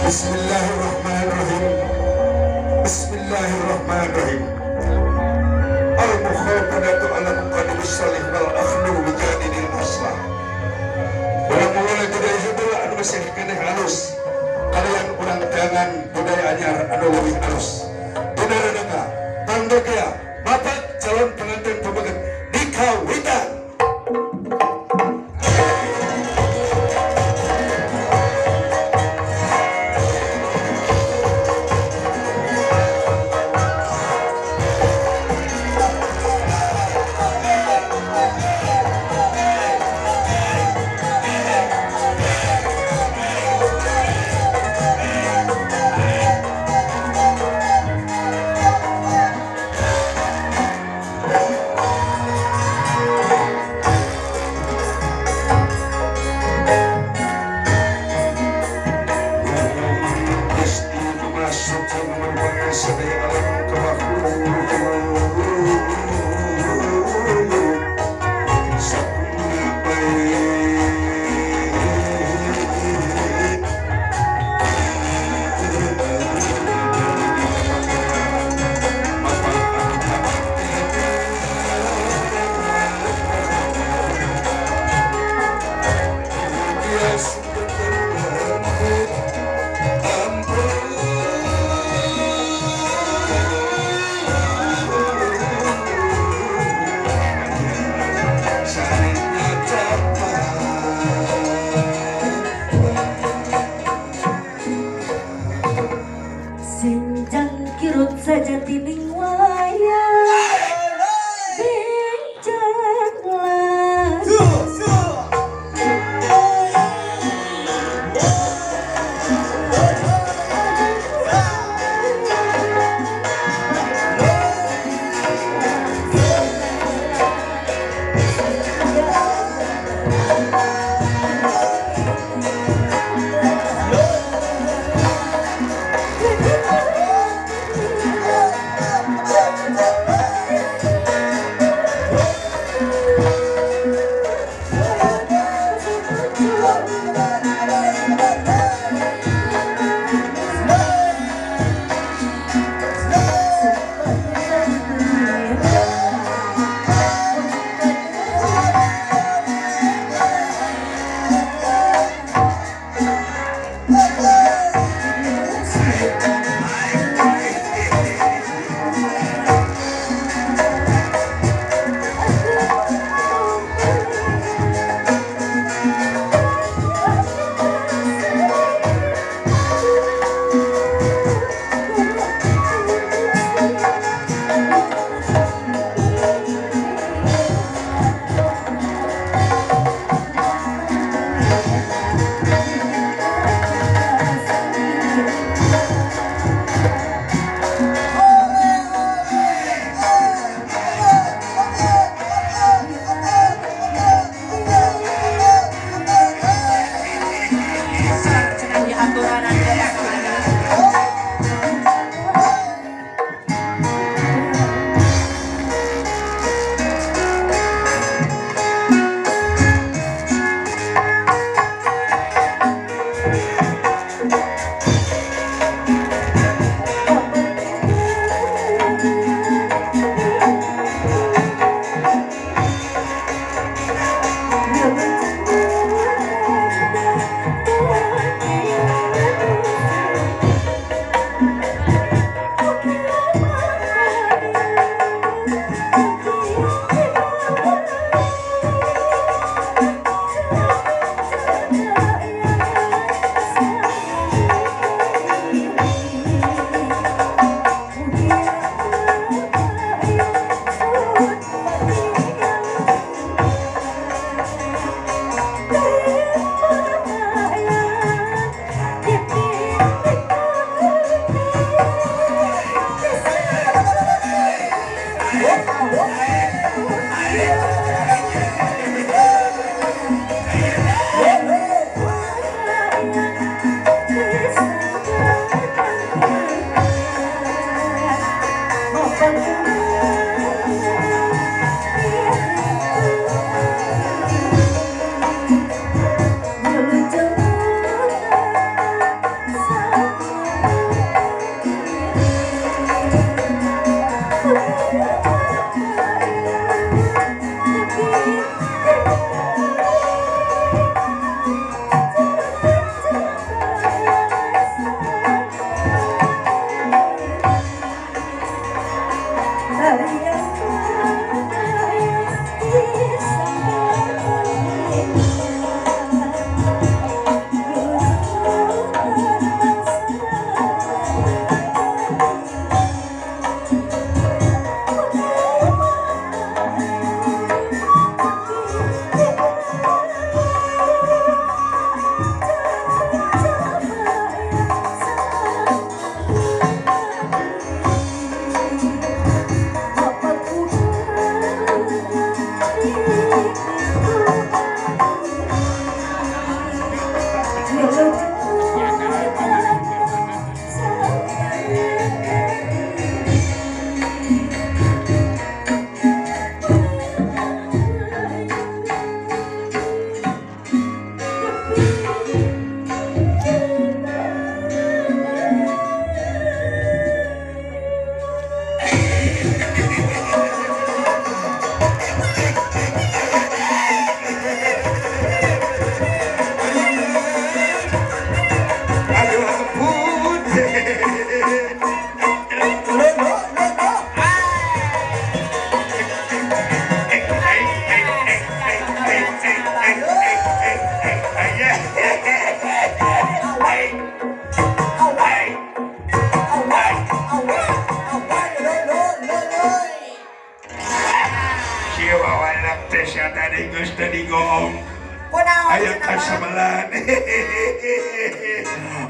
Bismillahirrahmanirrahim. Bismillahirrahmanirrahim. Al-mukhabaratu ala muqaddimis salih wal akhdu bijadidil aslah. Mula-mula budaya heula anu masih keneh halus. Kalian urang teangan budaya anyar anu leuwih halus. Dina rerangga, pangdogea, bapak calon pengantin pameget dikawitan.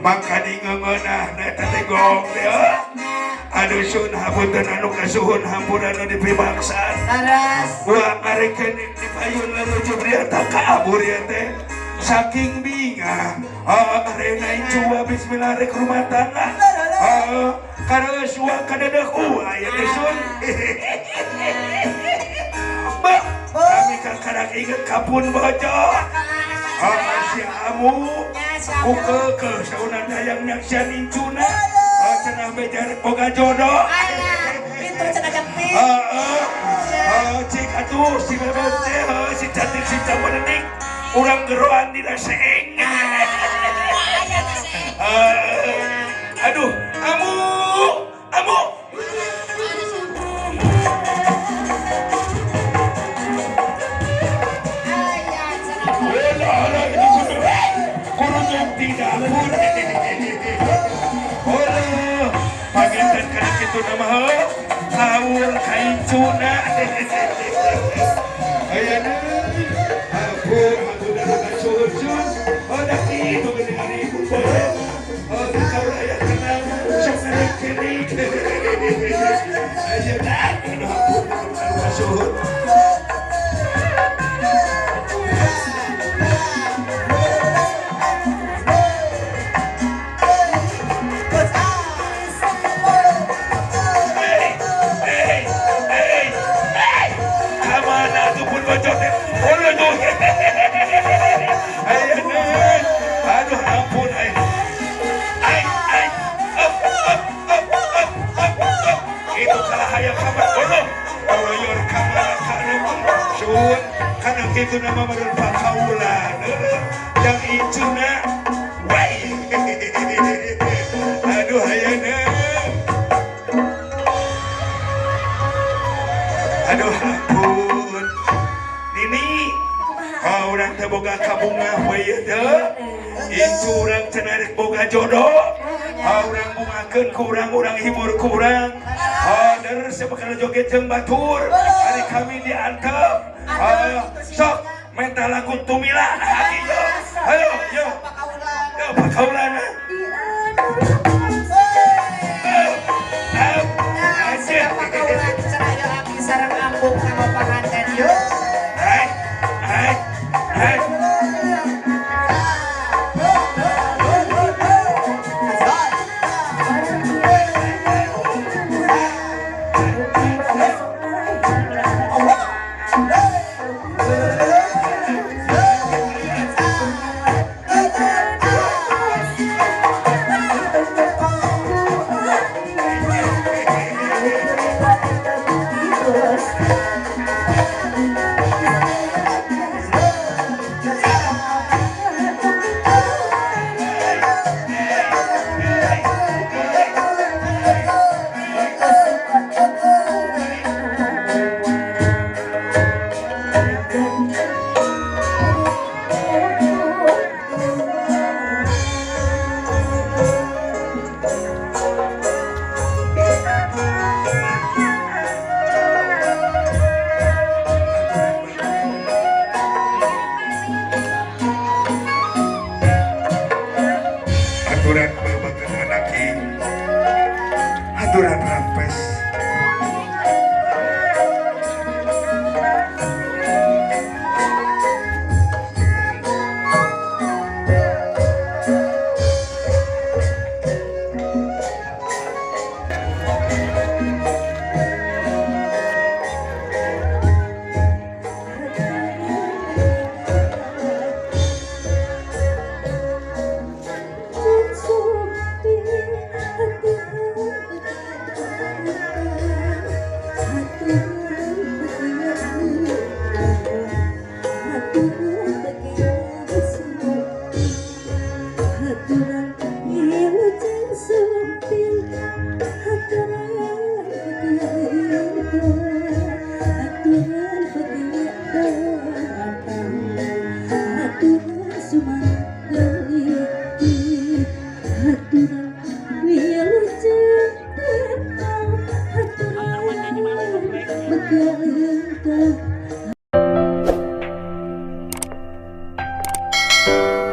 Mangkani ngeunah na eta teh gong teh. Aduh sun hapunten anu kasuhun hampura anu dipimaksaan. Laras. Wah ngarekeun di payun lalu jubriata kaabur ya teh. Saking bingah, arena cua bismillah rek rumah tangga. Karena suah kadadek uwa ya teh sun. Bah, kami kakarak inget kapun bojo. Si amu ku keukeuh saunan hayang nyaksian incuna. Cenah beja rek boga jodoh. Pintu cenah jepit. Cik atuh si bebek teh, si cantik si camenik. Urang geroan dina seeng. Aduh, amu, amu. Kurunjung tidak pun. Oh, panginten kana kitu nama heuh. Kaul kaincuna. Ayeuna ampun hampura kasuhun. Oh, dah kitu geuning ari ibu boleh. Oh, kaul aya kenal sok ngarekenik. Ayeuna aduh ampun hampura kasuhun. Aduh ampun, ay, ay, ay, up, up, up, up, up, up. Itu kalah hayang kamar, oh, oloyor kamar kalau sun, karena itu nama baru pakaulan, yang incuna, wai, aduh hayana, aduh ampun, Nini. Urang teh boga kabunga we ieu teh. Incu urang cenah rek boga jodoh. Urang bungakeun ku urang, urang hibur ku urang. Der sabakala joget jeung batur. Ari kami diantep. Sok menta lagu Tumila aki yo. Ayo yo. Yo pakaulana. Nah, pakaulan cenah yo aki sareng ambung kanggo panganten yo. Hai, hai. Hey. Aturan babagan anaki, aturan rampes. Thank you.